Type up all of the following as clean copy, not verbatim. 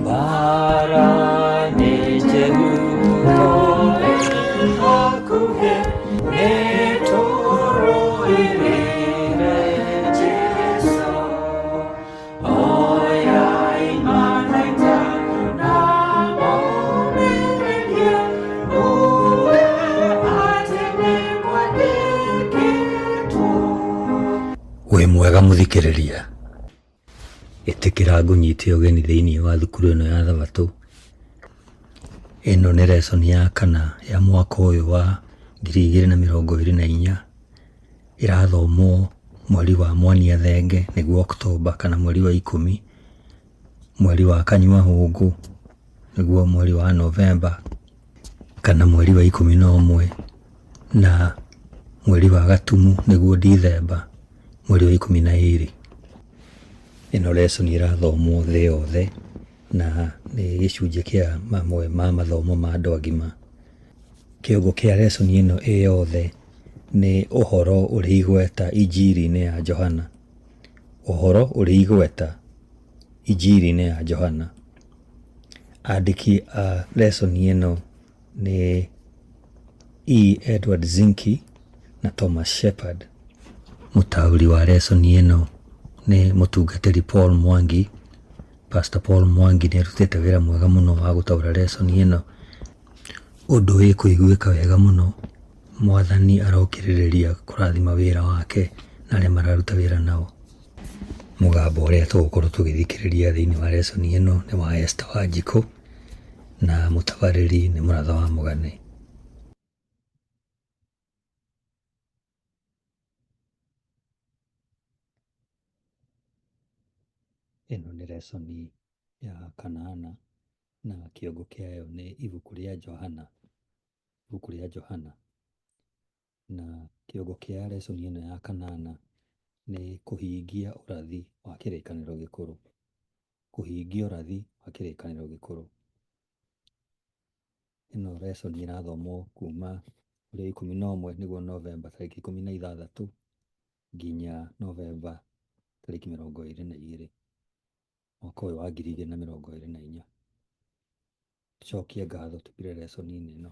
Mbara nĩ njegu ĩ hakuhĩ nĩ tũrũĩrĩre Jesũ. Oyai mathaiga na mũmĩrĩrie, uwe atĩ nĩ kwandĩkĩtwo. Wĩ mwega mũthikĩrĩria. Ĩtĩkĩra ngũnyite ũgeni thĩinĩ wa thukuru ĩno ya Thabatũ. Ĩno nĩ lesson ya kana ya mwaka ũyũ wa 2024. Ĩrathomwo mweri wa Mwania Thenge nĩguo October kana mweri wa ikũmi, mweri wa Kanyua Hũngũ nĩguo mweri wa November kana mweri wa 11 na mweri wa Gatumu nĩguo Dithemba mweri wa 12. Ĩno lesson ĩrathomwo thĩ yothe na nĩ gĩcunjĩ kĩa mamwe ma mathomo ma andũ agima. Kĩongo kĩa lesson ĩno ĩ yothe nĩ ũhoro ũrĩ igweta injiri-inĩ ya Johana. Ũhoro ũrĩ igweta injiri-inĩ ya Johana. Andĩki a lesson ĩno nĩ E. Edward Zinke na Thomas Shepard. Mũtaũri wa lesson ĩno nĩ mũtungatĩri Paul Mwangi. Pastor Paul Mwangi nĩ arutĩte wĩra mwega mũno wa gũtaũra lesson ĩno. Ũndũ wĩkũiguĩka wega mũno. Mwathani arokĩrĩrĩria kũrathima wĩra wake na arĩa mararuta wĩra nao. Mũgambo ũrĩa tũgũkorwo tũgĩthikĩrĩria thĩinĩ wa lesson ĩno nĩ wa Esther Wanjikũ na mũtabarĩri nĩ Mũratha wa Mũgane. Ĩno nĩ lesson ya kanana na kĩongo kĩayo nĩ ibuku rĩa Johana, ibuku rĩa Johana. Na kĩongo kĩa lesson ĩno ya kanana nĩ kũhingia ũrathi wa kĩrĩkanĩro gĩkũrũ. Kũhingia ũrathi wa kĩrĩkanĩro gĩkũrũ. Ĩno lesson ĩrathomwo kuma mweri wa 11 nĩguo Novemba tarĩki 16 nginya Novemba tarĩki 22 mwaka ũyũ wa 2024. Tũcokie ngatho tũingĩre lesson-inĩ ĩno.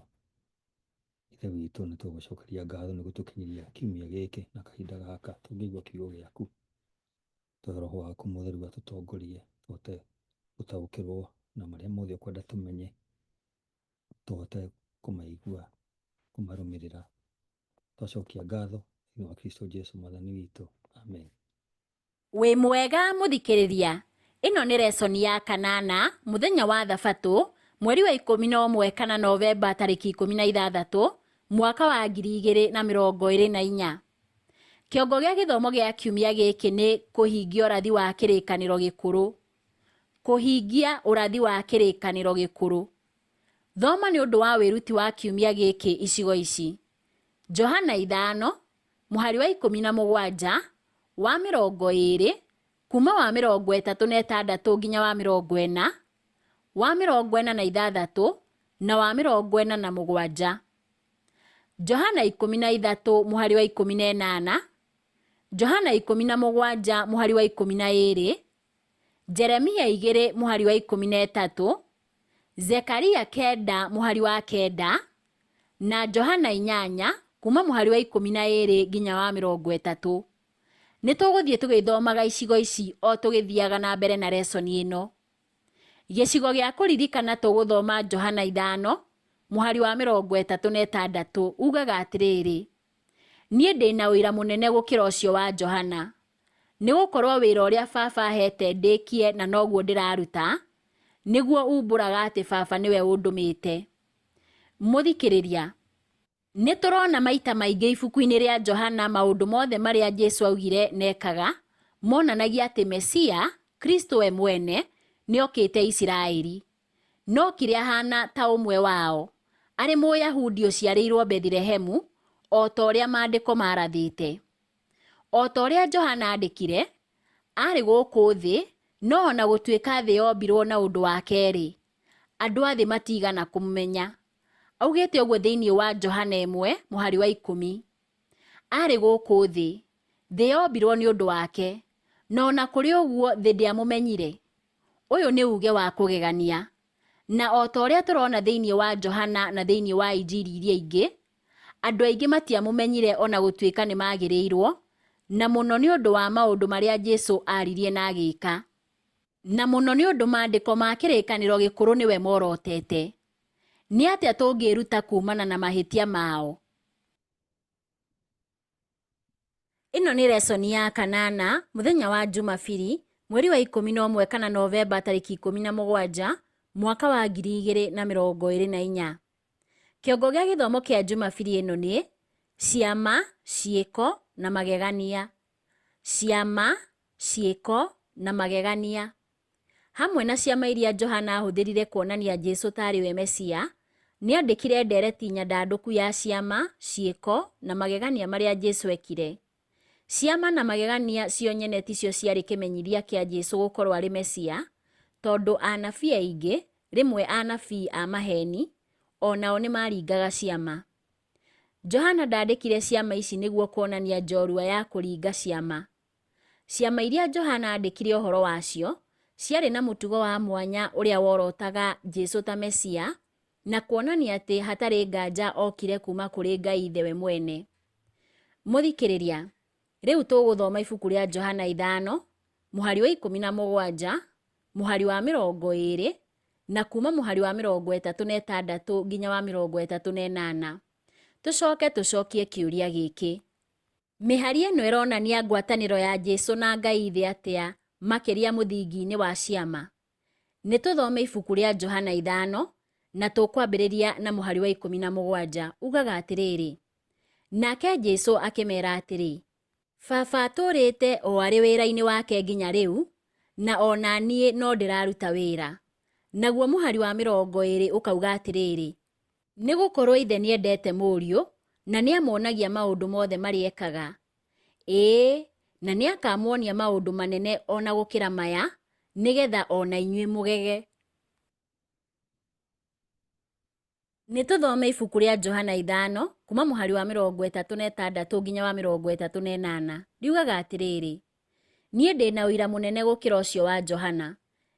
Ithe witũ nĩ tũgũcokeria ngatho nĩ gũtũkinyĩria kiumia gĩkĩ na kahinda gaka tũngĩigua kiugo gĩaku. Tũhe roho waku mũtheru atũtongorie tũhote gũtaũkĩrwo na marĩa mothe ũkwenda tũmenye, tũhote kũmaigua, kũmarũmĩrĩra. Twacokia ngatho thĩinĩ wa Kristo Jesu mwathani witũ. Amen. Wĩ mwega mũthikĩrĩria. Ĩno nĩ resoni ya kanana, mũthenya wa thabatũ, mweri wa 11 kana Novemba tarĩki 16, mwaka wa 2024. Kĩongo gĩa gĩthomo gĩa kiumia gĩkĩ nĩ kũhingia ũrathi wa kĩrĩkanĩro gĩkũrũ. Kũhingia ũrathi wa kĩrĩkanĩro gĩkũrũ. Thoma nĩ ũndũ wa wĩruti wa kiumia gĩkĩ icigo ici. Johana ithano, mũhari wa 17, wa 20, kuuma wa 36 nginya wa 40, wa 46, na wa 47. Johana 13 mũhari wa 18, Johana 17 mũhari wa 12, Jeremia 2 mũhari wa 13, Zekaria 9 mũhari wa 9, na Johana 8 kuuma mũhari wa 12 nginya wa 30. Nĩ tũgũthiĩ tũgĩthomaga icigo ici o tũgĩthiaga na mbere na resoni ĩno. Gĩcigo gĩa kũririkana tũgũthoma Johana 5 mũhari wa 36 ugaga atĩrĩrĩ, Niĩ ndĩ na ũira mũnene gũkĩra ũcio wa Johana, nĩ gũkorũo wĩra ũrĩa Baba aheete ndĩkie na noguo ndĩraruta, nĩguo umbũraga atĩ Baba nĩwe ũndũmĩte. Mũthikĩrĩria, Nĩ tũrona maita maingĩ ibuku-inĩ rĩa Johana maũndũ mothe marĩa Jesu augire na ekaga monanagia atĩ Mesia, Kristo we mwene, nĩ okĩte Isiraeli. No okire ahaana ta ũmwe wao, arĩ Mũyahudi ũciarĩirũo Bethilehemu, o ta ũrĩa Maandĩko maarathĩte. O ta ũrĩa Johana aandĩkire, aarĩ gũkũ thĩ, no o na gũtuĩka thĩ yombirũo na ũndũ wake-rĩ, andũ a thĩ matiigana kũmũmenya. Augĩte ũguo thĩinĩ wa Johana 1 mũhari wa 10. Aarĩ gũkũ thĩ. Thĩ yombirwo nĩ ũndũ wake, na o na kũrĩ ũguo thĩ ndĩamũmenyire. Ũyũ nĩ uuge wa kũgegania. Na o ta ũrĩa tũrona thĩinĩ wa Johana na thĩinĩ wa Injiri iria ingĩ, andũ aingĩ matiamũmenyire o na gũtuĩka nĩ maagĩrĩirwo, na mũno nĩ ũndũ wa maũndũ marĩa Jesu aaririe na agĩka. Na mũno nĩ ũndũ maandĩko ma Kĩrĩkanĩro Gĩkũrũ nĩwe morotete. Nĩ atĩa tũngĩĩruta kuumana na mahĩtia mao? Ĩno nĩ resoni ya kanana, mũthenya wa Jumabiri, mweri wa 11 kana Novemba tarĩki 17, mwaka wa 2024. Kĩongo gĩa gĩthomo kĩa Jumabiri ĩno nĩ, Ciama, Ciĩko na Magegania. Ciama, Ciĩko na Magegania. Hamwe na ciama iria Johana aahũthĩrire kuonania Jesu ta arĩ we Mesia, nĩ aandĩkire ndeereti nyandandũku ya ciama, ciĩko, na magegania marĩa Jesu eekire. Ciama na magegania cio nyene ticio ciarĩ kĩmenyithia kĩa Jesu gũkorũo arĩ Mesia, tondũ anabii aingĩ, rĩmwe anabii a maheeni, o nao nĩ maaringaga ciama. Johana ndaandĩkire ciama ici nĩguo kuonania njorua ya kũringa ciama. Ciama iria Johana aandĩkire ũhoro wacio, ciarĩ na mũtugo wa mwanya ũrĩa worotaga Jesu ta Mesia, na kuonania atĩ hatarĩ nganja okire kuuma kũrĩ Ngai Ithe we mwene. Mũthikĩrĩria, rĩu tũgũthoma ibuku rĩa Johana ithano, mũhari wa 17, mũhari wa 20, na kuuma mũhari wa 36 nginya wa 38. Tũcoke tũcokie kĩũria gĩkĩ. Mĩhari ĩno ĩronania ngwatanĩro ya Jesu na Ngai Ithe atĩa makĩria mũthingi-inĩ wa ciama? Nĩ tũthome ibuku rĩa Johana ithano na tũkwambĩrĩria na mũhari wa 17 ugaga atĩrĩrĩ, Nake Jesu akĩmera atĩrĩ, Baba atũũrĩte o arĩ wĩra-inĩ wake nginya rĩu, na o na niĩ no ndĩraruta wĩra. Naguo mũhari wa 20 ũkauga atĩrĩrĩ, Nĩ gũkorũo Ithe nĩendete Mũriũ, na nĩamuonagia maũndũ mothe marĩa ekaga. Ĩĩ, na nĩakamuonia maũndũ manene o na gũkĩra maya, nĩ getha o na inyuĩ mũgege. Nĩ tũthome ibuku rĩa Johana ithano, kuuma mũhari wa 36 nginya wa 38. Riugaga atĩrĩrĩ, Niĩ ndĩ na ũira mũnene gũkĩra ũcio wa Johana,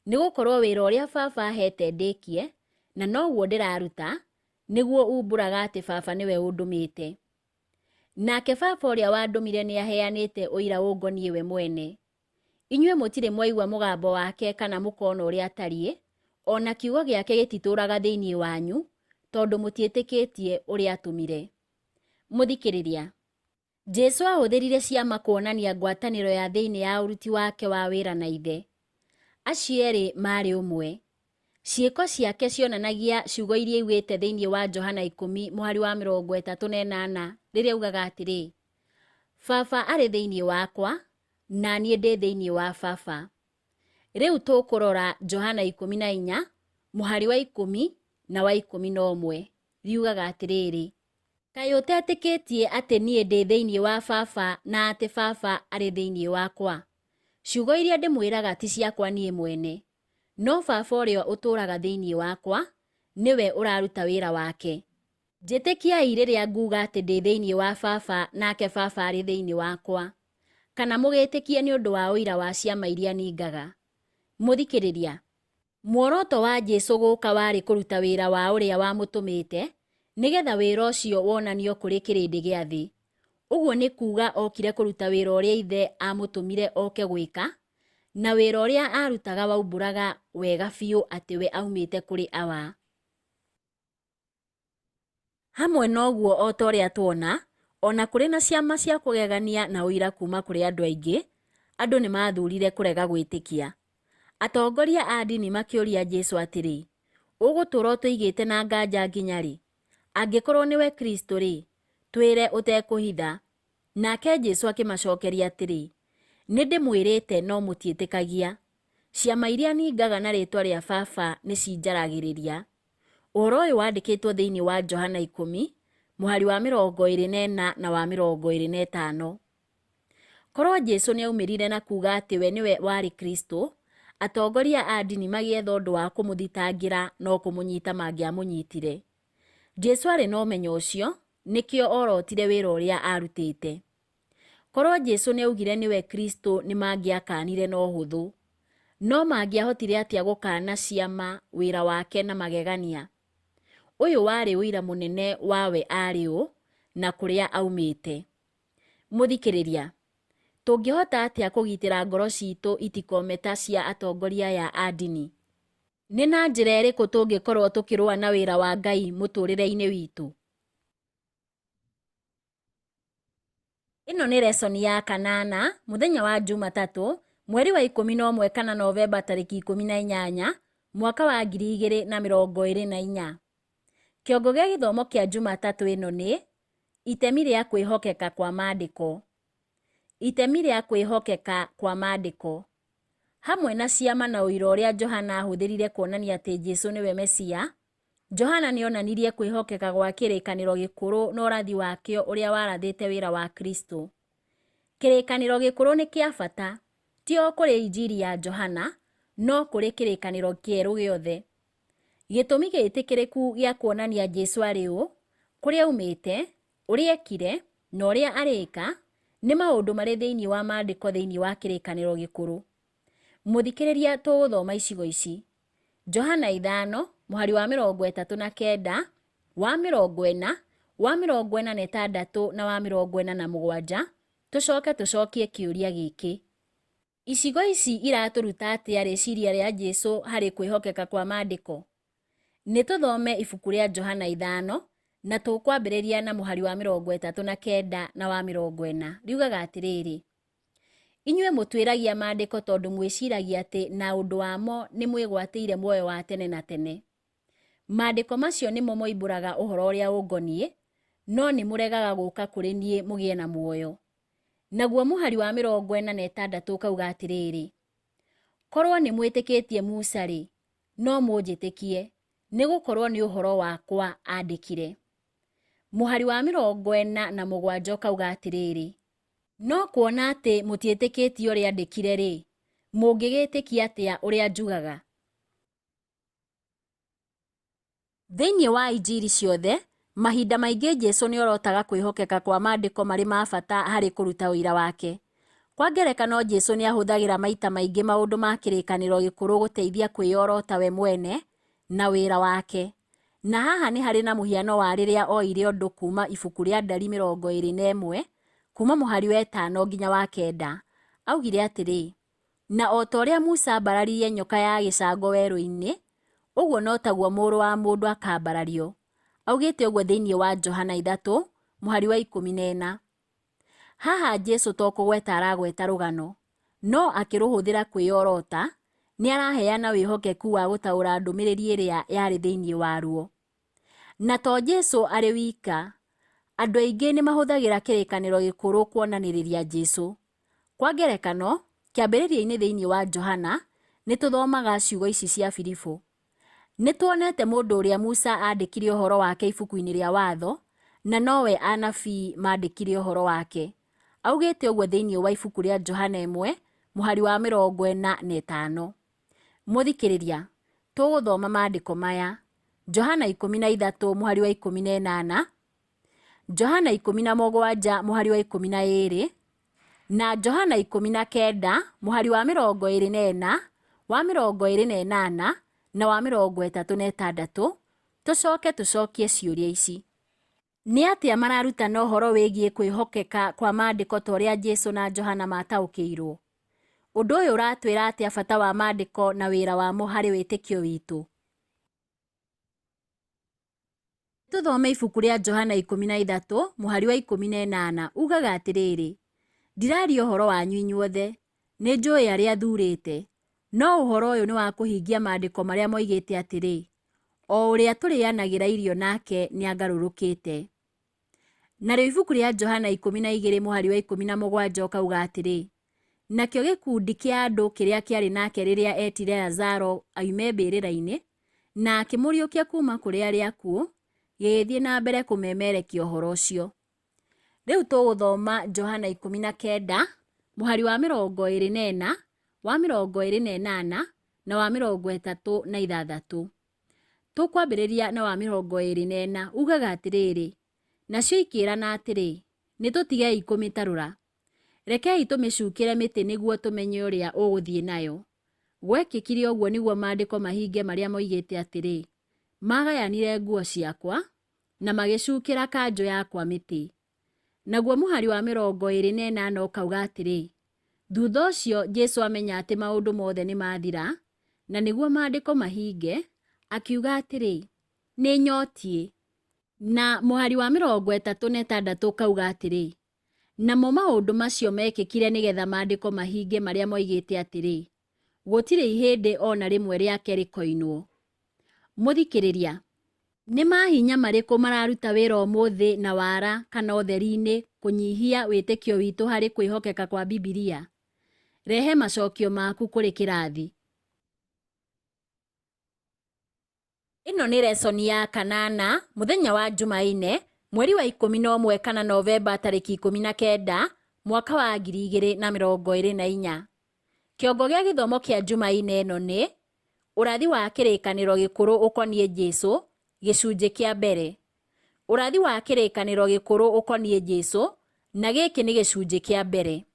nĩ gũkorũo wĩra ũrĩa Baba aheete ndĩkie, na noguo ndĩraruta, nĩguo umbũraga atĩ Baba nĩwe ũndũmĩte. Nake Baba ũrĩa wandũmire nĩaheanĩte ũira ũngoniĩ we mwene. Inyuĩ mũtirĩ mwaigua mũgambo wake kana mũkona ũrĩa atariĩ, o na kiugo gĩake gĩtitũũraga thĩinĩ wanyu, tondũ mũtiĩtĩkĩtie ũrĩa aatũmire. Mũthikĩrĩria. Jesu aahũthĩrire ciama kuonania ngwatanĩro ya thĩinĩ ya ũruti wake wa wĩra na Ithe. Acio erĩ maarĩ ũmwe. Ciĩko ciake cionanagia ciugo iria augĩte thĩinĩ wa Johana 10 mũhari wa 38 rĩrĩa augaga atĩrĩ, Baba arĩ thĩinĩ wakwa, na niĩ ndĩ thĩinĩ wa Baba. Rĩu tũkũrora Johana 14 mũhari wa 10 na wa 11. Riugaga atĩrĩrĩ, Kaĩ ũtetĩkĩtie atĩ niĩ ndĩ thĩinĩ wa Baba na atĩ Baba arĩ thĩinĩ wakwa? Ciugo iria ndĩmwĩraga ti ciakwa niĩ mwene, no Baba ũrĩa ũtũũraga thĩinĩ wakwa, nĩwe ũraruta wĩra wake. Njĩtĩkiai rĩrĩa nguuga atĩ ndĩ thĩinĩ wa Baba nake Baba arĩ thĩinĩ wakwa, kana mũgĩĩtĩkie nĩ ũndũ wa ũira wa ciama iria ningaga. Mũthikĩrĩria. Muoroto wa Jesu gũka warĩ kũruta wĩra wa ũrĩa wamũtũmĩte, nĩgetha wĩra ũcio wonanio kũrĩ kĩrĩndĩ gĩa thĩ. Ũguo nĩ kuuga okire kũruta wĩra ũrĩa Ithe aamũtũmire oke gwĩka, na wĩra ũrĩa aarutaga waumbũraga wega biũ atĩ we aumĩte kũrĩ Awa. Hamwe na ũguo o ta ũrĩa tuona, o na kũrĩ na ciama cia kũgegania na ũira kuuma kũrĩ andũ aingĩ, andũ nĩ maathurire kũrega gwĩtĩkia. Atongoria a ndini makĩũria Jesu atĩrĩ, Ũgũtũũra ũtũigĩte na nganja nginya rĩ? Angĩkorũo nĩwe Kristo-rĩ, twĩre ũtekũhitha. Nake Jesu akĩmacokeria atĩrĩ, Nĩ ndĩmwĩrĩte no mũtiĩtĩkagia. Ciama iria ningaga na rĩĩtwa rĩa Baba nĩ cinjaragĩrĩria. Ũhoro ũyũ wandĩkĩtwo thĩinĩ wa Johana 10, mũhari wa 24 na wa 25. Korwo Jesu nĩaumĩrire na kuuga atĩ we nĩwe warĩ Kristo, atongoria a ndini magĩetha ũndũ wa kũmũthitangĩra no kũmũnyita mangĩamũnyitire. Jesu arĩ na ũmenyo ũcio, nĩkĩo orotire wĩra ũrĩa arutĩte. Korũo Jesu nĩ aaugire nĩwe Kristo nĩ mangĩakanire na ũhũthũ. No mangĩahotire atĩa gũkaana ciama, wĩra wake na magegania? Ũyũ warĩ ũira mũnene wa we aarĩ ũ na kũrĩa aumĩte. Mũthikĩrĩria, tũngĩhota atĩa kũgitĩra ngoro citũ itikome ta cia atongoria aya a ndini? Nĩ na njĩra ĩrĩkũ tũngĩkorũo tũkĩrũa na wĩra wa Ngai mũtũũrĩre-inĩ witũ? Ĩno nĩ resoni ya kanana, mũthenya wa Jumatatũ, mweri wa 11 kana Novemba tarĩki 18, mwaka wa 2024. Kĩongo gĩa gĩthomo kĩa Jumatatũ ĩno nĩ, Itemi rĩa kwĩhokeka kwa Maandĩko. Itemi rĩa kwĩhokeka kwa Maandĩko. Hamwe na ciama na ũira ũrĩa Johana aahũthĩrire kuonania atĩ Jesu nĩwe Mesia, Johana nĩ onanirie kwĩhokeka gwa Kĩrĩkanĩro Gĩkũrũ na ũrathi wakĩo ũrĩa warathĩte wĩra wa Kristo. Kĩrĩkanĩro Gĩkũrũ nĩ kĩa bata, ti o kũrĩ Injiri ya Johana, no kũrĩ Kĩrĩkanĩro Kĩerũ gĩothe. Gĩtũmi gĩtĩkĩrĩku gĩa kuonania Jesu arĩ ũ, kũrĩa aumĩte, ũrĩa ekire, na ũrĩa arĩka, nĩ maũndũ marĩ thĩinĩ wa Maandĩko thĩinĩ wa Kĩrĩkanĩro Gĩkũrũ. Mũthikĩrĩria tũgũthoma icigo ici. Johana ithano, mũhari wa 39, wa 40, wa 46 na wa 47, tũcoke tũcokie kĩũria gĩkĩ. Icigo ici iratũruta atĩa rĩciria rĩa Jesu harĩ kwĩhokeka kwa Maandĩko? Nĩ tũthome ibuku rĩa Johana ithano, na tũkwambĩrĩria na mũhari wa 39 na wa 40. Riugaga atĩrĩrĩ, Inyuĩ mũtuĩragia Maandĩko tondũ mwĩciragia atĩ na ũndũ wamo nĩ mwĩgwatĩire muoyo wa tene na tene. Maandĩko macio nĩmo moimbũraga ũhoro ũrĩa ũngoniĩ, no nĩ mũregaga gũka kũrĩ niĩ mũgĩe na muoyo. Naguo mũhari wa 46 ũkauga atĩrĩrĩ, Korwo nĩ mwĩtĩkĩtie Musa-rĩ, no mũnjĩtĩkie, nĩ gũkorwo nĩ ũhoro wakwa aandĩkire. Mũhari wa 47 ũkauga atĩrĩrĩ, No kuona atĩ mũtiĩtĩkĩtie ũrĩa andĩkire-rĩ, mũngĩgĩĩtĩkia atĩa ũrĩa njugaga? Thĩinĩ wa Injiri ciothe, mahinda maingĩ Jesu nĩ orotaga kwĩhokeka kwa Maandĩko marĩ ma bata harĩ kũruta ũira wake. Kwa ngerekano Jesu nĩ ahũthagĩra maita maingĩ maũndũ ma Kĩrĩkanĩro Gĩkũrũ gũteithia kwĩyorota we mwene na wĩra wake. Na haha nĩ harĩ na mũhiano wa rĩrĩa oire ũndũ kuuma ibuku rĩa Ndari 21, kuuma mũhari wa ĩtano nginya wa kenda. Augire atĩrĩ, Na o ta ũrĩa Musa aambararirie nyoka ya gĩcango werũ-inĩ, ũguo no taguo Mũrũ wa mũndũ akaambarario. Augĩte ũguo thĩinĩ wa Johana 3, mũhari wa 14. Haha Jesu to kũgweta aragweta rũgano, no akĩrũhũthĩra kwĩyorota, nĩ araheana wĩhokeku wa gũtaũra ndũmĩrĩri ĩrĩa yarĩ thĩinĩ waruo. Na to Jesu arĩ wika, andũ aingĩ nĩ mahũthagĩra Kĩrĩkanĩro Gĩkũrũ kuonanĩrĩria Jesu. Kwa ngerekano, kĩambĩrĩria-inĩ thĩinĩ wa Johana, nĩ tũthomaga ciugo ici cia Filipu. Nĩ tuonete mũndũ ũrĩa Musa aandĩkire ũhoro wake ibuku-inĩ rĩa Watho, na nowe anabii maandĩkire ũhoro wake. Augĩte ũguo thĩinĩ wa ibuku rĩa Johana 1, mũhari wa 45. Mũthikĩrĩria, tũgũthoma maandĩko maya, Johana 13 mũhari wa 18, Johana 17 mũhari wa 12, na Johana 19 mũhari wa 24, wa 28 na wa 36, tũcoke tũcokie ciũria ici. Nĩ atĩa mararutana ũhoro wĩgiĩ kwĩhokeka kwa Maandĩko ta ũrĩa Jesu na Johana maataũkĩirũo? Ũndũ ũyũ ũratwĩra atĩa bata wa Maandĩko na wĩra wamo harĩ wĩtĩkio witũ? Tũthome ibuku rĩa Johana 13 mũhari wa 18 ugaga atĩrĩrĩ, Ndiraria ũhoro wanyu inyuothe, nĩ njũĩ arĩa thuurĩte, no ũhoro ũyũ nĩ wa kũhingia maandĩko marĩa moigĩte atĩrĩ, O ũrĩa tũrĩanagĩra irio nake nĩangarũrũkĩte. Narĩo ibuku rĩa Johana 12 mũhari wa 17 ũkauga atĩrĩ, Nakĩo gĩkundi kĩa andũ kĩrĩa kĩarĩ nake rĩrĩa eetire Lazaro oime mbĩrĩra-inĩ, na akĩmũriũkia kuuma kũrĩ arĩa akuũ, gĩgĩthiĩ na mbere kũmemerekia ũhoro ũcio. Rĩu tũgũthoma Johana 19, mũhari wa 24, wa 28 na wa 36. Tũkwambĩrĩria na wa 24, ugaga atĩrĩrĩ, Nacio ikĩĩrana atĩrĩ, Nĩ tũtigei kũmĩtarũra. Rekei tũmĩcukĩre mĩtĩ nĩguo tũmenye ũrĩa ũgũthiĩ nayo. Gwekĩkire ũguo nĩguo maandĩko mahinge marĩa moigĩte atĩrĩ, Maagayanire nguo ciakwa, na magĩcukĩra kanjũ yakwa mĩtĩ. Naguo mũhari wa 28 ũkauga atĩrĩ, Thutha ũcio Jesu amenya atĩ maũndũ mothe nĩ mathira, na nĩguo maandĩko mahinge, akiuga atĩrĩ, Nĩ nyotiĩ. Na mũhari wa 36 ũkauga atĩrĩ, Namo maũndũ macio meekĩkire nĩgetha maandĩko mahinge marĩa moigĩte atĩrĩ, Gũtirĩ ihĩndĩ o na rĩmwe rĩake rĩkoinwo. Mũthikĩrĩria, nĩ mahinya marĩkũ mararuta wĩra ũmũthĩ na wara kana ũtheri-inĩ kũnyihia wĩtĩkio witũ harĩ kwĩhokeka kwa Bibilia? Rehe macokio maku kũrĩ kĩrathi. Ĩno nĩ resoni ya kanana mũthenya wa Jumaine mweri wa 11 kana Novemba tarĩki 19 mwaka wa 2024. Kĩongo gĩa gĩthomo kĩa Jumaine ĩno nĩ Ũrathi wa kĩrĩkanĩro gĩkũrũ ũkoniĩ Jesu, gĩcunjĩ kĩa mbere. Ũrathi wa kĩrĩkanĩro gĩkũrũ ũkoniĩ Jesu, na gĩkĩ nĩ gĩcunjĩ kĩa mbere.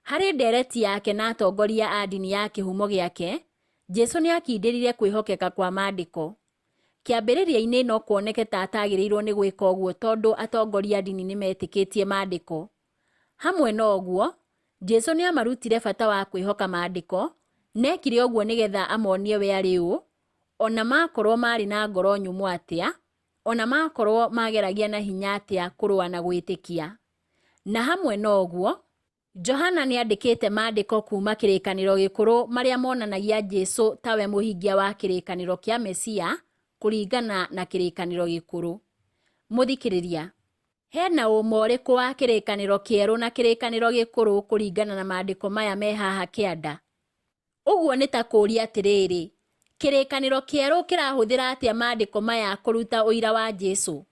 Harĩ ndeereti yake na atongoria a ndini ya kĩhumo gĩake, Jesu nĩ aakindĩrire kwĩhokeka kwa Maandĩko. Kĩambĩrĩria-inĩ no kuoneke ta ataagĩrĩirũo nĩ gwĩka ũguo tondũ atongoria a ndini nĩ meetĩkĩtie Maandĩko. Hamwe na ũguo, Jesu nĩ aamarutire bata wa kwĩhoka Maandĩko, na eekire ũguo nĩgetha amonie we arĩ ũ, o na makorũo maarĩ na ngoro nyũmũ atĩa, o na makorũo maageragia na hinya atĩa kũrũa na gwĩtĩkia. Na hamwe na ũguo, Johana nĩ andĩkĩte maandĩko kuuma Kĩrĩkanĩro Gĩkũrũ marĩa monanagia Jesu tawe mũhingia wa kĩrĩkanĩro kĩa Mesia kũringana na Kĩrĩkanĩro Gĩkũrũ. Mũthikĩrĩria, hena ũma ũrĩkũ wa Kĩrĩkanĩro Kĩerũ na Kĩrĩkanĩro Gĩkũrũ kũringana na maandĩko maya me haha kĩanda? Ũguo nĩ ta kũũria atĩrĩrĩ, Kĩrĩkanĩro Kĩerũ kĩrahũthĩra atĩa maandĩko maya kũruta ũira wa Jesu?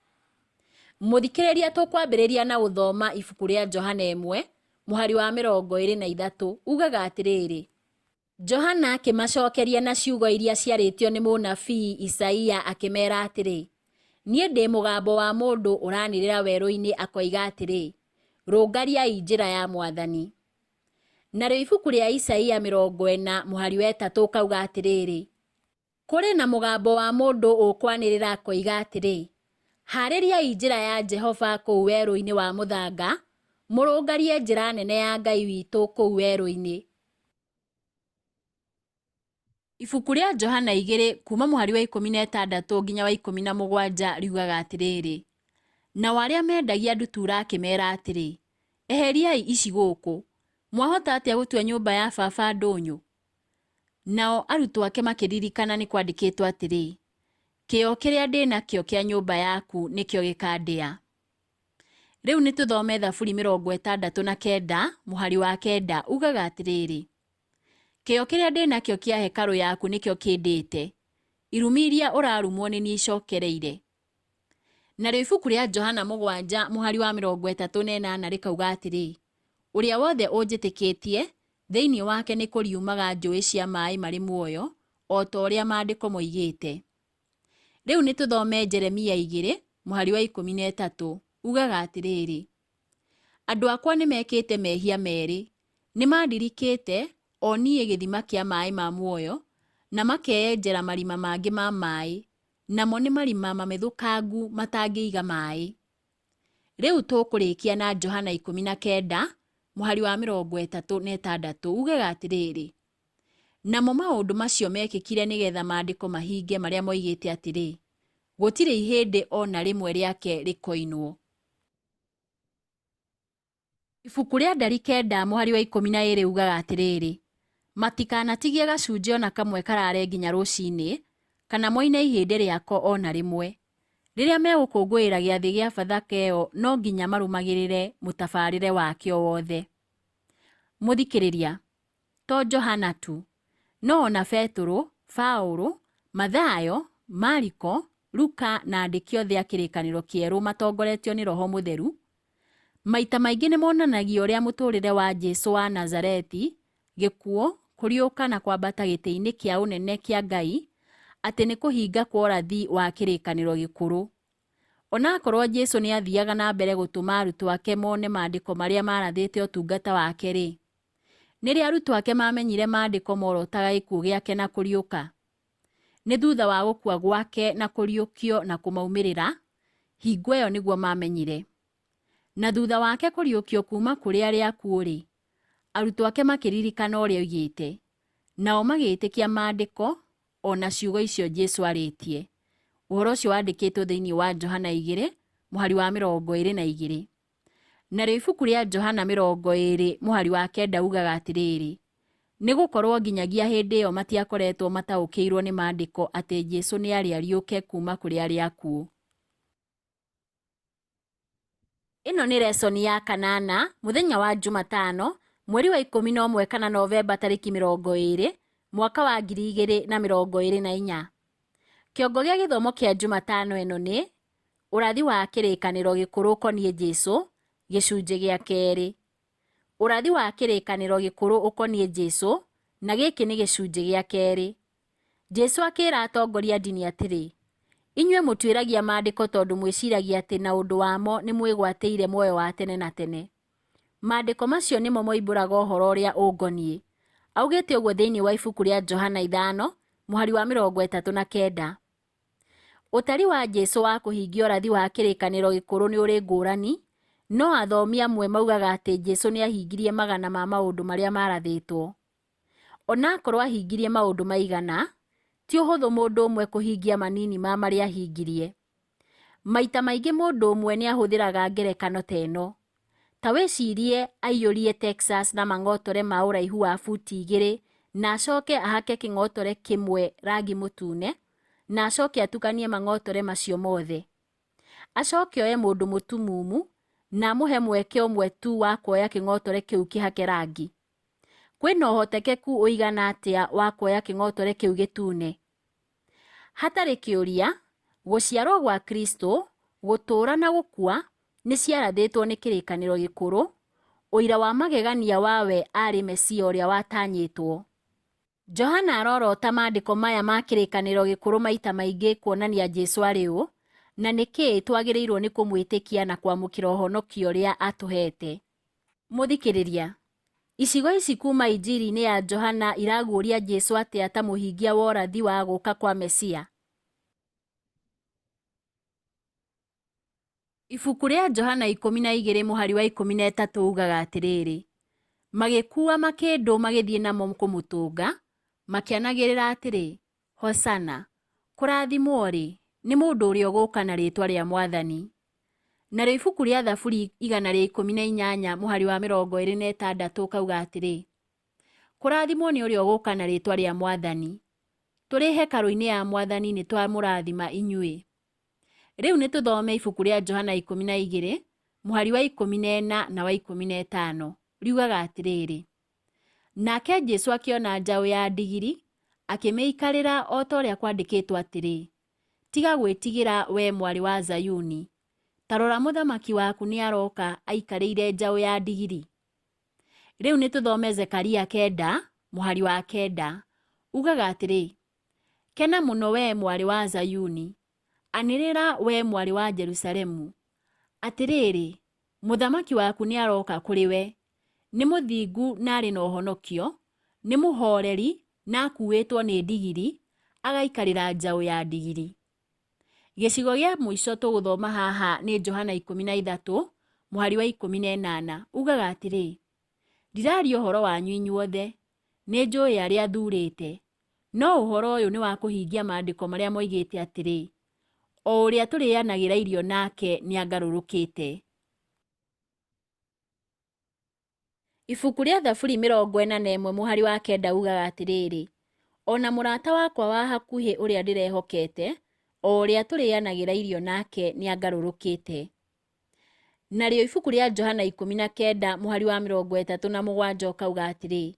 Mũthikĩrĩria tũkwambĩrĩria na gũthoma ibuku rĩa Johana 1, mũhari wa 23, ugaga atĩrĩrĩ, Johana akĩmacokeria na ciugo iria ciarĩtio nĩ mũnabii Isaia akĩmeera atĩrĩ, Niĩ ndĩ mũgambo wa mũndũ ũranĩrĩra werũ-inĩ akoiga atĩrĩ, 'Rũngariai njĩra ya Mwathani. Narĩo ibuku rĩa Isaia 40 mũhari wa 3 ũkauga atĩrĩrĩ, Kũrĩ na mũgambo wa mũndũ ũkwanĩrĩra akoiga atĩrĩ, 'Haarĩriai njĩra ya Jehova kũu werũ-inĩ wa mũthanga, mũrũngarie njĩra nene ya Ngai witũ kũu werũ-inĩ. Ibuku rĩa Johana 2 kuuma mũhari wa 16 nginya wa 17 riugaga atĩrĩrĩ, Nao arĩa meendagia ndutura akĩmeera atĩrĩ, Eheriai ici gũkũ! Mwahota atĩa gũtua nyũmba ya Baba ndũnyũ? Nao arutwo ake makĩririkana nĩ kwandĩkĩtwo atĩrĩ, Kĩyo kĩrĩa ndĩ nakĩo kĩa nyũmba yaku nĩkĩo gĩkandĩa. Rĩu nĩ tũthome Thaburi 69 mũhari wa 9 ugaga atĩrĩrĩ, Kĩyo kĩrĩa ndĩ nakĩo kĩa hekarũ yaku nĩkĩo kĩndĩte, irumi iria ũrarumwo nĩ niĩ icokereire. Narĩo ibuku rĩa Johana 7 mũhari wa 38 rĩkauga atĩrĩ, Ũrĩa wothe ũnjĩtĩkĩtie, thĩinĩ wake nĩ kũriumaga njũĩ cia maĩ marĩ muoyo, o ta ũrĩa maandĩko moigĩte. Rĩu nĩ tũthome Jeremia 2 mũhari wa 13, ugaga atĩrĩrĩ, Andũ akwa nĩ mekĩte mehia merĩ, nĩ mandirikĩte, o niĩ gĩthima kĩa maĩ ma muoyo, na makeyenjera marima mangĩ ma maĩ, namo nĩ marima mamethũkangu matangĩiga maĩ. Rĩu tũkũrĩkia na Johana 19 mũhari wa 36 ugaga atĩrĩrĩ, Namo maũndũ macio mekĩkire nĩgetha maandĩko mahinge marĩa moigĩte atĩrĩ, Gũtirĩ ihĩndĩ o na rĩmwe rĩake rĩkoinwo. Ibuku rĩa Ndari 9 mũhari wa 12 ugaga atĩrĩrĩ, Matikanatigie gacunjĩ o na kamwe karaare nginya rũcinĩ, kana moine ihĩndĩ rĩako o na rĩmwe. Rĩrĩa megũkũngũĩra gĩathĩ gĩa Bathaka ĩyo no nginya marũmagĩrĩre mũtabarĩre wakĩo wothe. Mũthikĩrĩria, to Johana tu, no o na Betũrũ, Paũlũ, Mathayo, Mariko, Luka na andĩki othe a Kĩrĩkanĩro Kĩerũ matongoretio nĩ Roho Mũtheru, maita maingĩ nĩ monanagia ũrĩa mũtũũrĩre wa Jesu wa Nazarethi, gĩkuũ, kũriũka na kwambata gĩtĩ-inĩ kĩa ũnene kĩa Ngai, atĩ nĩ kũhinga kwa ũrathi wa Kĩrĩkanĩro Gĩkũrũ. Onakorwo Jesu nĩ athiaga na mbere gũtũma arutwo ake mone maandĩko marĩa marathĩte ũtungata wake-rĩ, nĩ rĩ arutwo ake mamenyire maandĩko morotaga gĩkuũ gĩake na kũriũka? Nĩ thutha wa gũkua gwake na kũriũkio na kũmaumĩrĩra, hingo ĩyo nĩguo mamenyire. Na thutha wake kũriũkio kuuma kũrĩ arĩa akuũ-rĩ, arutwo ake makĩririkana ũrĩa oigĩte, nao magĩĩtĩkia maandĩko o na ciugo icio Jesu arĩtie. Ũhoro ũcio wandĩkĩtwo thĩinĩ wa Johana 2 mũhari wa 22. Narĩo ibuku rĩa Johana 20 mũhari wa 9 ugaga atĩrĩrĩ, nĩ gũkorwo nginyagia hĩndĩ ĩyo matiakoretwo mataũkĩirwo nĩ maandĩko atĩ Jesu nĩ arĩ ariũke kuuma kũrĩ arĩa akuũ. Ĩno nĩ resoni ya kanana mũthenya wa Jumatano mweri wa 11 kana Novemba tarĩki 20 mwaka wa 2024. Kĩongo gĩa gĩthomo kĩa Jumatano ĩno nĩ ũrathi wa kĩrĩkanĩro gĩkũrũ ũkoniĩ Jesu gĩcunjĩ gĩa kerĩ. Ũrathi wa kĩrĩkanĩro gĩkũrũ ũkoniĩ Jesu na gĩkĩ nĩ gĩcunjĩ gĩa kerĩ. Jesu akĩra atongoria a ndini atĩrĩ, inyuĩ mũtuĩragia maandĩko tondũ mwĩciragia atĩ na ũndũ wamo nĩ mwĩgwatĩire muoyo wa tene na tene. Maandĩko macio nĩmo moimbũraga ũhoro ũrĩa ũngoniĩ. Augĩte ũguo thĩinĩ wa ibuku rĩa Johana 5 mũhari wa 39. Ũtari wa Jesu wa kũhingia ũrathi wa kĩrĩkanĩro gĩkũrũ nĩ ũrĩ ngũrani, no athomi amwe maugaga atĩ Jesu nĩ ahingirie magana ma maũndũ marĩa marathĩtwo. Onakorwo ahingirie maũndũ maigana, ti ũhũthũ mũndũ ũmwe kũhingia manini ma marĩa ahingirie. Maita maingĩ mũndũ ũmwe nĩ ahũthĩraga ngerekano ta ĩno. Ta wĩcirie aiyũrie Texas na mang'otore ma ũraihu wa buti 2 na acoke ahake kĩng'otore kĩmwe rangi mũtune na acoke atukanie mang'otore macio mothe. Acoke oe mũndũ mũtumumu na amũhe mweke ũmwe tu wa kuoya kĩng'otore kĩu kĩhake rangi. Kwĩna ũhotekeku ũigana atĩa wa kuoya kĩng'otore kĩu gĩtune? Hatarĩ kĩũria, gũciarwo gwa Kristo, gũtũũra na gũkua nĩ ciarathĩtwo nĩ kĩrĩkanĩro gĩkũrũ, ũira wa magegania wa we arĩ Mesia ũrĩa watanyĩtwo. Johana arorota maandĩko maya ma kĩrĩkanĩro gĩkũrũ maita maingĩ kuonania Jesu arĩ ũ, na nĩkĩĩ twagĩrĩirwo nĩ kũmwĩtĩkia na kwamũkĩra ũhonokio ũrĩa atũheete. Mũthikĩrĩria, icigo ici kuuma Injiri-inĩ ya Johana iraguũria Jesu atĩa ta mũhingia wa ũrathi wa gũka kwa Mesia? Ibuku rĩa Johana 12 mũhari wa 13 ugaga atĩrĩrĩ, magĩkuua makĩndũ magĩthiĩ namo kũmũtũnga, makĩanagĩrĩra atĩrĩ, Hosana, kũrathimwo-rĩ, nĩ mũndũ ũrĩa ũgũka na rĩĩtwa rĩa Mwathani. Narĩo ibuku rĩa Thaburi 118 mũhari wa 26 ũkauga atĩrĩ, kũrathimwo nĩ ũrĩa ũgũka na rĩĩtwa rĩa Mwathani. Tũrĩ hekarũ-inĩ ya Mwathani nĩ twamũrathima inyuĩ. Rĩu nĩ tũthome ibuku rĩa Johana 12 mũhari wa 14 na wa 15. Riugaga atĩrĩrĩ, nake Jesu akĩona njaũ ya ndigiri, akĩmĩikarĩra o ta ũrĩa kwandĩkĩtwo atĩrĩ, tiga gwĩtigĩra we mwarĩ wa Zayuni, ta rora mũthamaki waku nĩ aroka aikarĩire njaũ ya ndigiri. Rĩu nĩ tũthome Zekaria 9 mũhari wa 9. Ugaga atĩrĩ, kena mũno we mwarĩ wa Zayuni, anĩrĩra we mwarĩ wa Jerusalemu, atĩrĩrĩ, mũthamaki waku nĩ aroka kũrĩ we, nĩ mũthingu na arĩ na ũhonokio, nĩ mũhooreri na akuuĩtwo nĩ ndigiri, agaikarĩra njaũ ya ndigiri. Gĩcigo gĩa mũico tũgũthoma haha nĩ Johana 13 mũhari wa 18. Ugaga atĩrĩ, ndiraria ũhoro wanyu inyuothe, nĩ njũĩ arĩa thuurĩte, no ũhoro ũyũ nĩ wa kũhingia maandĩko marĩa moigĩte atĩrĩ, o ũrĩa tũrĩanagĩra irio nake nĩangarũrũkĩte. Ibuku rĩa Thaburi 41 mũhari wa 9 ugaga atĩrĩrĩ, ona mũrata wakwa wa hakuhĩ ũrĩa ndĩrehokete, o ũrĩa tũrĩanagĩra irio nake nĩangarũrũkĩte. Narĩo ibuku rĩa Johana 19 mũhari wa 37 ũkauga atĩrĩ,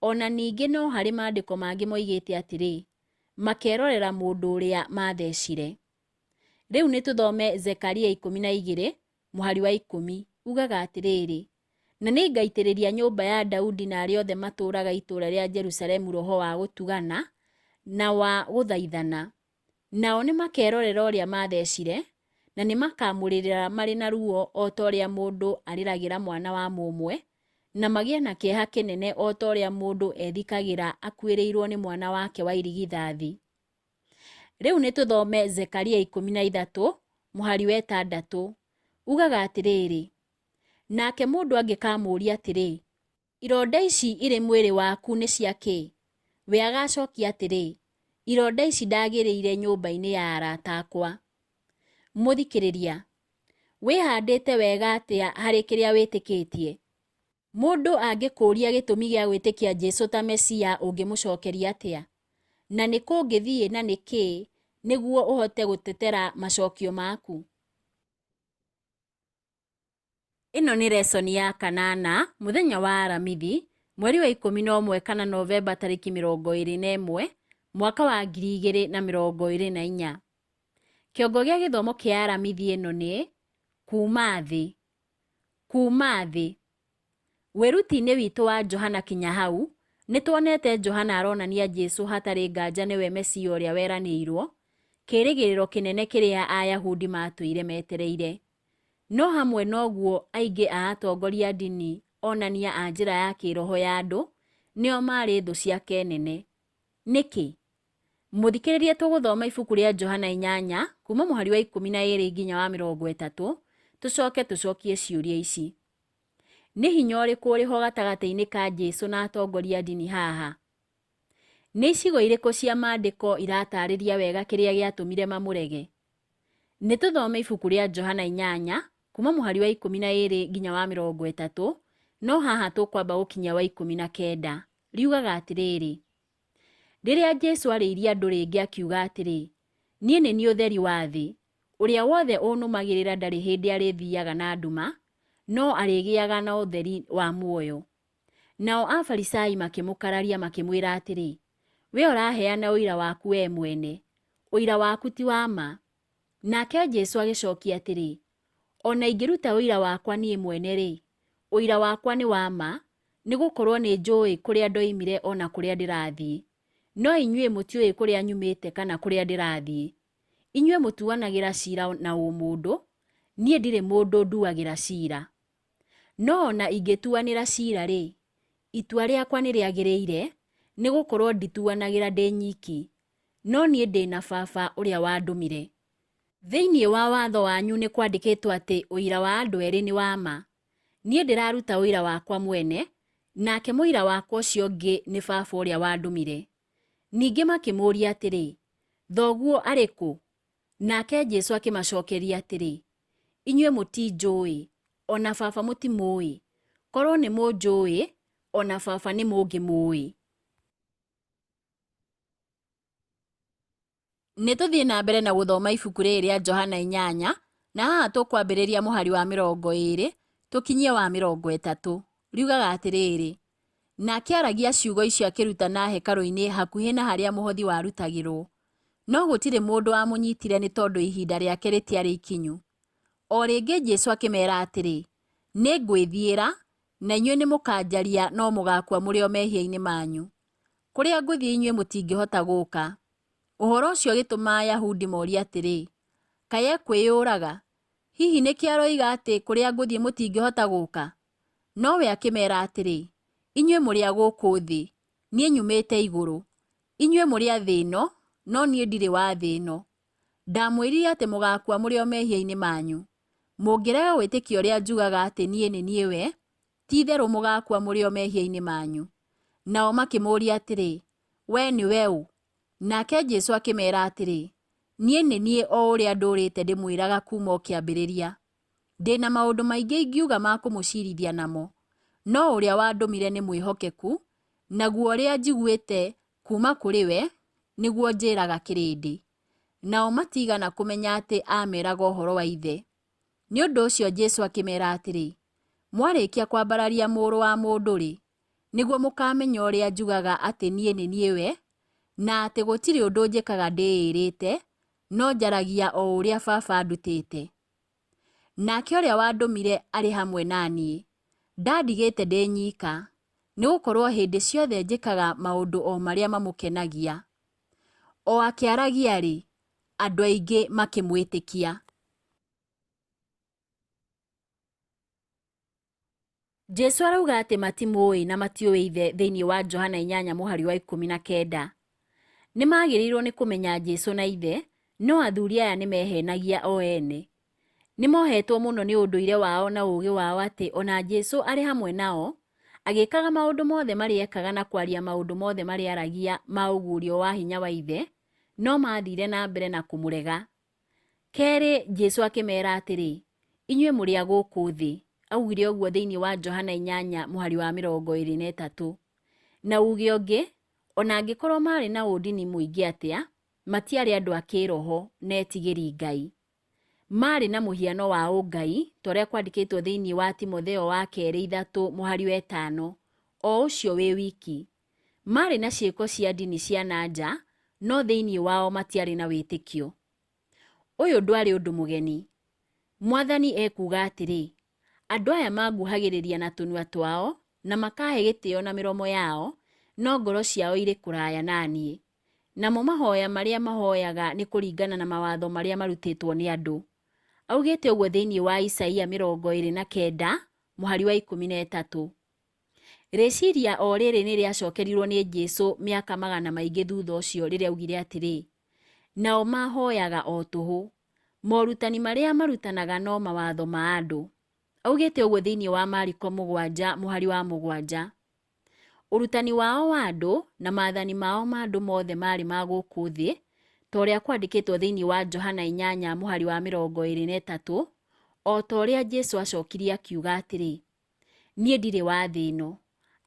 ona ningĩ no harĩ maandĩko mangĩ moigĩte atĩrĩ, makerorera mũndũ ũrĩa mathecire. Rĩu nĩ tũthome Zekaria 12 mũhari wa 10. Ugaga atĩrĩrĩ, na nĩngaitĩrĩria nyũmba ya Daudi na arĩa othe matũũraga itũũra rĩa Jerusalemu roho wa gũtugana na wa gũthaithana. Nao nĩmakerorera ũrĩa mathecire, na nĩ makaamũrĩrĩra marĩ na ruo o ta ũrĩa mũndũ arĩragĩra mwana wa mũmwe, na magĩe na kĩeha kĩnene o ta ũrĩa mũndũ ethikagĩra akuĩrĩirũo nĩ mwana wake wa irigithathi. Rĩu nĩ tũthome Zekaria 13 mũhari wa 6. Ugaga atĩrĩrĩ, Nake mũndũ angĩkamũũria atĩrĩ, 'Ironda ici irĩ mwĩrĩ waku nĩ cia kĩ?' We agaacokia atĩrĩ, 'Ironda ici ndagĩrĩire nyũmba-inĩ ya arata akwa. Mũthikĩrĩria, wĩhandĩte wega atĩa harĩ kĩrĩa wĩtĩkĩtie? Mũndũ angĩkũũria gĩtũmi gĩa gwĩtĩkia Jesu ta Mesia ũngĩmũcokeria atĩa? Na nĩ kũ ũngĩthiĩ na nĩ kĩ nĩguo ũhote gũtetera macokio maku? Ĩno nĩ resoni ya kanana, mũthenya wa Aramithi, mweri wa 11 kana Novemba tarĩki 21, mwaka wa 2024. Kĩongo gĩa gĩthomo kĩa Aramithi ĩno nĩ Kuuma Thĩ. Kuuma Thĩ. Wĩruti-inĩ witũ wa Johana kinya hau, nĩ tuonete Johana aronania Jesu hatarĩ nganja nĩwe Mesia ũrĩa weranĩirũo, kĩĩrĩgĩrĩro kĩnene kĩrĩa Ayahudi maatũire metereire. No hamwe na ũguo aingĩ a atongoria a ndini onania a njĩra ya kĩĩroho ya andũ nĩo maarĩ thũ ciake nene. Nĩkĩ? Mũthikĩrĩria tũgũthoma ibuku rĩa Johana 8 kuuma mũhari wa 12 nginya wa 30, tũcoke tũcokie ciũria ici. Nĩ hinya ũrĩkũ ũrĩ ho gatagatĩ-inĩ ka Jesu na atongoria a ndini haha? Nĩ icigo irĩkũ cia Maandĩko irataarĩria wega kĩrĩa gĩatũmire mamũrege? Nĩ tũthome ibuku rĩa Johana 8 kuuma mũhari wa 12 nginya wa 30, no haha tũkwamba gũkinyia wa 19. Riugaga atĩrĩrĩ, Rĩrĩa Jesu arĩirie andũ rĩngĩ akiuga atĩrĩ, Niĩ nĩ niĩ ũtheri wa thĩ. Ũrĩa wothe ũnũmagĩrĩra ndarĩ hĩndĩ arĩthiaga na nduma, no arĩgĩaga na ũtheri wa muoyo. Nao Afarisai makĩmũkararia makĩmwĩra atĩrĩ, Wee ũraheana ũira waku wee mwene, ũira waku ti wa ma. Nake Jesu agĩcokia atĩrĩ, O na ingĩruta ũira wakwa niĩ mwene-rĩ, ũira wakwa nĩ wa ma, nĩ gũkorũo nĩ njũĩ kũrĩa ndoimire o na kũrĩa ndĩrathiĩ. No inyuĩ mũtiũĩ kũrĩa nyumĩte kana kũrĩa ndĩrathiĩ. Inyuĩ mũtuanagĩra ciira na ũmũndũ, niĩ ndirĩ mũndũ nduagĩra ciira. No o na ingĩtuanĩra ciira-rĩ, itua rĩakwa nĩ rĩagĩrĩire, nĩ gũkorũo ndituanagĩra ndĩ nyiki, no niĩ ndĩ na Baba ũrĩa wandũmire. Thĩinĩ wa watho wanyu nĩ kwandĩkĩtwo atĩ ũira wa andũ erĩ nĩ wa ma. Niĩ ndĩraruta ũira wakwa mwene, nake mũira wakwa ũcio ũngĩ nĩ Baba ũrĩa wandũmire. Ningĩ makĩmũũria atĩrĩ, Thoguo arĩ kũ? Nake Jesu akĩmacokeria atĩrĩ, Inyuĩ mũtinjũĩ, o na Baba mũtimũĩ. Korũo nĩ mũnjũĩ, o na Baba nĩ mũngĩmũĩ. Nĩ tũthiĩ na mbere na gũthoma ibuku rĩrĩ rĩa Johana 8, na haha tũkwambĩrĩria mũhari wa 20 tũkinyie wa 30. Riugaga atĩrĩrĩ, Nake aaragia ciugo icio akĩrutana hekarũ-inĩ hakuhĩ na harĩa mũhothi warutagĩrũo. No gũtirĩ mũndũ wamũnyitire nĩ tondũ ihinda rĩake rĩtiarĩ ikinyu. O rĩngĩ Jesu akĩmeera atĩrĩ, Nĩ ngwĩthiĩra, na inyuĩ nĩ mũkaanjaria no mũgaakua mũrĩ o mehia-inĩ manyu. Kũrĩa ngũthiĩ inyuĩ mũtingĩhota gũka. Ũhoro ũcio ũgĩtũma Ayahudi morie atĩrĩ, Kaĩ ekwĩyũraga? Hihi nĩkĩo aroiga atĩ, 'Kũrĩa ngũthiĩ mũtingĩhota gũka'? No we akĩmeera atĩrĩ, Inyuĩ mũrĩ a gũkũ thĩ, niĩ nyumĩte igũrũ. Inyuĩ mũrĩ a thĩ ĩno, no niĩ ndirĩ wa thĩ ĩno. Ndamwĩrire atĩ mũgaakua mũrĩ o mehia-inĩ manyu. Mũngĩrega gwĩtĩkia ũrĩa njugaga atĩ niĩ nĩ niĩ we, ti-itherũ mũgaakua mũrĩ o mehia-inĩ manyu. Nao makĩmũũria atĩrĩ, Wee nĩwe ũ? Nake Jesu akĩmeera atĩrĩ, Niĩ nĩ niĩ o ũrĩa ndũũrĩte ndĩmwĩraga kuuma o kĩambĩrĩria. Ndĩ na maũndũ maingĩ ingiuga ma kũmũciirithia namo, no ũrĩa wandũmire nĩ mwĩhokeku, naguo ũrĩa njiguĩte kuuma kũrĩ we, nĩguo njĩraga kĩrĩndĩ. Nao matiigana kũmenya atĩ aameeraga ũhoro wa Ithe. Nĩ ũndũ ũcio Jesu akĩmeera atĩrĩ, Mwarĩkia kwambararia Mũrũ wa Mũndũ-rĩ, nĩguo mũkaamenya ũrĩa njugaga atĩ niĩ nĩ niĩ we, na atĩ gũtirĩ ũndũ njĩkaga ndĩĩrĩte, no njaragia o ũrĩa Baba andutĩte. Nake ũrĩa wandũmire arĩ hamwe na niĩ, ndandigĩte ndĩ nyika, nĩ gũkorũo hĩndĩ ciothe njĩkaga maũndũ o marĩa mamũkenagia. O akĩaragia-rĩ, andũ aingĩ makĩmwĩtĩkia. Jesu arauga atĩ matimũĩ na matiũĩ Ithe thĩinĩ wa Johana inyanya mũhari wa 19. Nĩ maagĩrĩirũo nĩ kũmenya Jesu na Ithe, no athuri aya nĩ mehenagia o ene. Nĩ mohetwo mũno nĩ ũndũire wao na ũũgĩ wao atĩ o na Jesu arĩ hamwe nao, agĩkaga maũndũ mothe marĩa ekaga na kwaria maũndũ mothe marĩa aragia ma ũguũrio wa hinya wa Ithe, no maathire na mbere na kũmũrega. Kerĩ, Jesu akĩmeera atĩrĩ, Inyuĩ mũrĩ a gũkũ thĩ. Augire ũguo thĩinĩ wa Johana inyanya mũhari wa 23. Na uuge ũngĩ, o na angĩkorũo maarĩ na ũndini mũingĩ atĩa, matiarĩ andũ a kĩĩroho na etigĩri Ngai. Maarĩ na mũhiano wa ũngai, ta ũrĩa kwandĩkĩtwo thĩinĩ wa Timotheo wa kerĩ ithatũ mũhari wa ĩtano, o ũcio wĩ wiki. Maarĩ na ciĩko cia ndini cia na nja, no thĩinĩ wao matiarĩ na wĩtĩkio. Ũyũ ndwarĩ ũndũ mũgeni. Mwathani ekuuga atĩrĩ, Andũ aya manguhagĩrĩria na tũnua twao, na makaahe gĩtĩo na mĩromo yao, no ngoro ciao irĩ kũraya na niĩ. Namo mahoya marĩa mahoyaga nĩ kũringana na mawatho marĩa marutĩtwo nĩ andũ. Augĩte ũguo thĩinĩ wa Isaia 29 mũhari wa 13. Rĩciria o rĩrĩ nĩ rĩacokerirũo nĩ Jesu mĩaka magana maingĩ thutha ũcio rĩrĩa augire atĩrĩ, Nao mahoyaga o tũhũ, morutani marĩa marutanaga no mawatho ma andũ. Augĩte ũguo thĩinĩ wa Mariko mũgwanja mũhari wa mũgwanja. Ũrutani wao wa andũ na maathani mao ma andũ mothe maarĩ ma gũkũ thĩ, ta ũrĩa kwandĩkĩtwo thĩinĩ wa Johana inyanya mũhari wa 23, o ta ũrĩa Jesu acokirie akiuga atĩrĩ, Niĩ ndirĩ wa thĩ ĩno.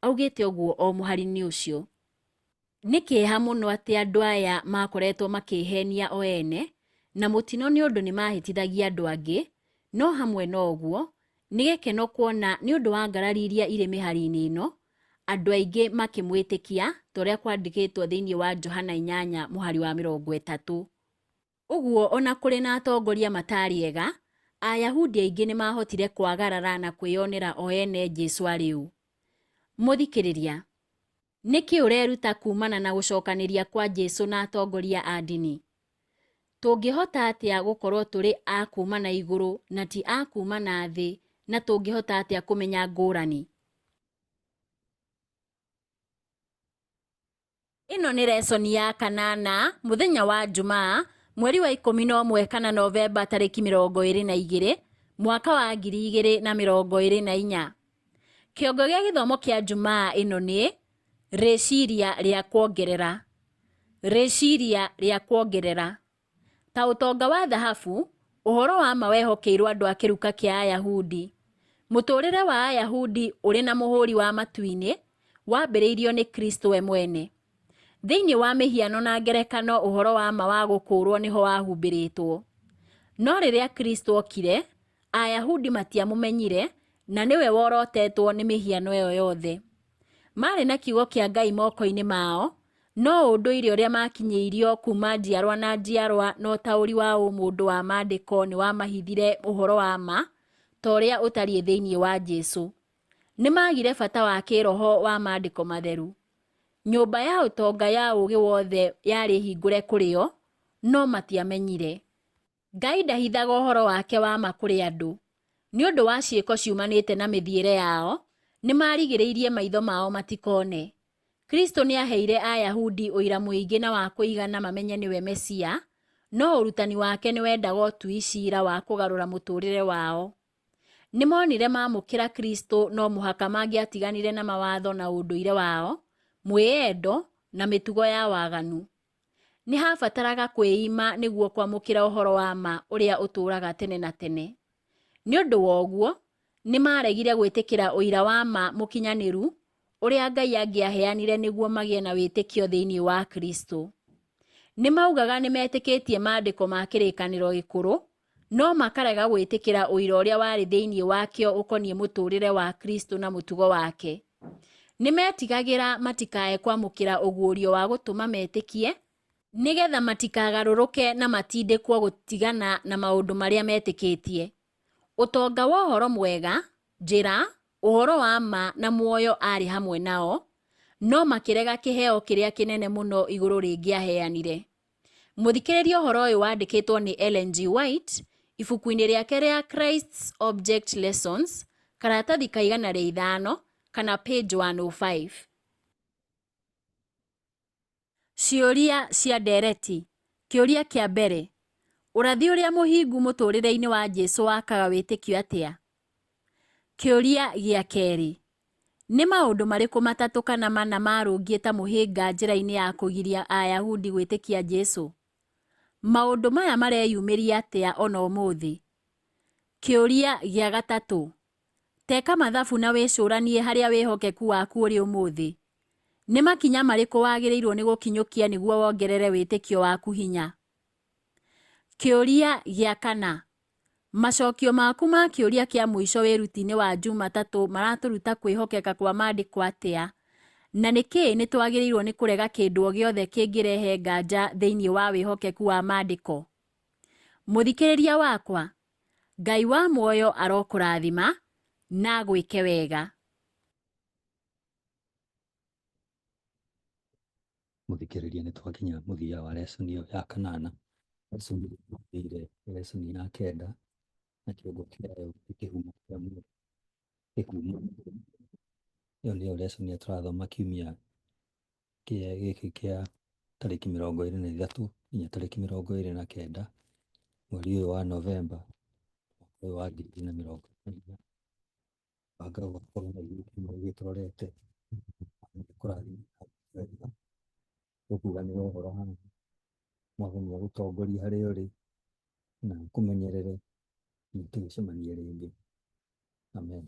Augĩte ũguo o mũhari-inĩ ũcio. Nĩ kĩeha mũno atĩ andũ aya makoretwo makĩĩhenia o ene, na mũtino nĩ ũndũ nĩ mahĩtithagia andũ angĩ, no hamwe na ũguo, nĩ gĩkeno kuona nĩ ũndũ wa ngarari iria irĩ mĩhari-inĩ ĩno, andũ aingĩ makĩmwĩtĩkia, ta ũrĩa kwandĩkĩtwo thĩinĩ wa Johana inyanya mũhari wa 30. Ũguo o na kũrĩ na atongoria mataarĩ ega, Ayahudi aingĩ nĩ maahotire kwagarara na kwĩyonera o ene Jesu arĩ ũ. Mũthikĩrĩria, nĩ kĩ ũreruta kuumana na gũcokanĩria kwa Jesu na atongoria a ndini? Tũngĩhota atĩa gũkorũo tũrĩ a kuuma na igũrũ na ti a kuuma na thĩ na tũngĩhota atĩa kũmenya ngũrani? Ĩno nĩ resoni ya kanana mũthenya wa Njumaa mweri wa 11 kana Novemba tarĩki 22 mwaka wa 2024. Kĩongo gĩa gĩthomo kĩa Njumaa ĩno nĩ rĩciria rĩa kuongerera. Rĩciria rĩa kuongerera. Ta ũtonga wa thahabu, ũhoro wa ma wehokeirwo andũ a kĩruka kĩa Ayahudi. Mũtũũrĩre wa Ayahudi ũrĩ na mũhũũri wa matu-inĩ wambĩrĩirio nĩ Kristo we mwene. Thĩinĩ wa mĩhiano na ngerekano ũhoro wa ma wa gũkũũrwo nĩho wahumbĩrĩtwo. No rĩrĩa Kristo okire, Ayahudi matiamũmenyire na nĩwe worotetwo nĩ mĩhiano ĩyo yothe. Maarĩ na kiugo kĩa Ngai moko-inĩ mao, no ũndũire ũrĩa maakinyĩirio kuuma njiarwa na njiarwa na ũtaũri wa ũmũndũ wa Maandĩko nĩ wamahithire ũhoro wa ma ta ũrĩa ũtariĩ thĩinĩ wa Jesu. Nĩ maagire bata wa kĩĩroho wa Maandĩko Matheru. Nyũmba ya ũtonga ya ũũgĩ wothe yarĩ hingũre kũrĩ o, no matiamenyire. Ngai ndahithaga ũhoro wake wa ma kũrĩ andũ. Nĩ ũndũ wa ciĩko ciumanĩte na mĩthiĩre yao, nĩ maarigĩrĩirie maitho mao matikone. Kristo nĩ aaheire Ayahudi ũira mũingĩ na wa kũigana mamenye nĩwe Mesia, no ũrutani wake nĩ wendaga ũtui cira wa kũgarũra mũtũũrĩre wao. Nĩ monire maamũkĩra Kristo no mũhaka mangĩatiganire na mawatho na ũndũire wao, mwĩyendo, na mĩtugo ya waganu. Nĩ haabataraga kwĩima nĩguo kwamũkĩra ũhoro wa ma ũrĩa ũtũũraga tene na tene. Nĩ ũndũ wa ũguo, nĩ maaregire gwĩtĩkĩra ũira wa ma mũkinyanĩru ũrĩa Ngai angĩaheanire nĩguo magĩe na wĩtĩkio thĩinĩ wa Kristo. Nĩ maaugaga nĩ metĩkĩtie maandĩko ma Kĩrĩkanĩro Gĩkũrũ, no makarega gwĩtĩkĩra ũira ũrĩa warĩ thĩinĩ wakĩo ũkoniĩ mũtũũrĩre wa Kristo na mũtugo wake. Nĩ meetigagĩra matikae kwamũkĩra ũguũrio wa gũtũma metĩkie, nĩgetha matikagarũrũke na matindĩkwo gũtigana na maũndũ marĩa metĩkĩtie. Ũtonga wa ũhoro mwega, njĩra, ũhoro wa ma na muoyo aarĩ hamwe nao, no makĩrega kĩheo kĩrĩa kĩnene mũno igũrũ rĩngĩaheanire. Mũthikĩrĩria ũhoro ũyũ wandĩkĩtwo nĩ Ellen G. White ibuku-inĩ rĩake rĩa Christ's Object Lessons Karatathi ka 105 kana page 105. Ciũria cia ndereti. Kĩũria kĩa mbere, Ũrathi ũrĩa mũhingu mũtũũrĩre-inĩ wa Jesu wakaga wĩtĩkio atĩa? Kĩũria gĩa kerĩ, Nĩ maũndũ marĩkũ matatũ kana mana maarũngiĩ ta mũhĩnga njĩra-inĩ ya kũgiria Ayahudi gwĩtĩkia Jesu? Maũndũ maya mareyumĩria atĩa o na ũmũthĩ? Kĩũria gĩa gatatũ, Teka mathabu na wĩcũranie harĩa wĩhokeku waku ũrĩ ũmũthĩ. Nĩ makinya marĩkũ wagĩrĩirũo nĩ gũkinyũkia nĩguo wongerere wĩtĩkio waku hinya? Kĩũria gĩa kana, Macokio maku ma kĩũria kĩa mũico wĩruti-inĩ wa Njumatatũ maratũruta kwĩhokeka kwa Maandĩko atĩa, na nĩkĩ nĩ twagĩrĩirũo nĩ kũrega kĩndũ o gĩothe kĩngĩrehe nganja thĩinĩ wa wĩhokeku wa Maandĩko? Mũthikĩrĩria wakwa, Ngai wa muoyo arokũrathima na agwĩke wega. Mũthikĩrĩria nĩ twakinya mũthia wa lesson ĩyo ya kanana. Lesson ĩrĩa lesson ya kenda na kĩongo kĩayo nĩ kĩhumo kĩa muoyo. Kĩhumo. Ĩyo nĩyo lesson ĩrĩa tũrathoma kiumia gĩkĩ kĩa tarĩki 23 nginya tarĩki 29 mweri ũyũ wa Novemba mwaka ũyũ wa 2024. Banga ũgakorwo na ithuĩ kiumia gĩkĩ tũrorete kũrathima tũkuganĩra ũhoro haha. Mwathani agũtongorie harĩa ũrĩ na akũmenyerere nginya tũgĩcemanie rĩngĩ. Amen.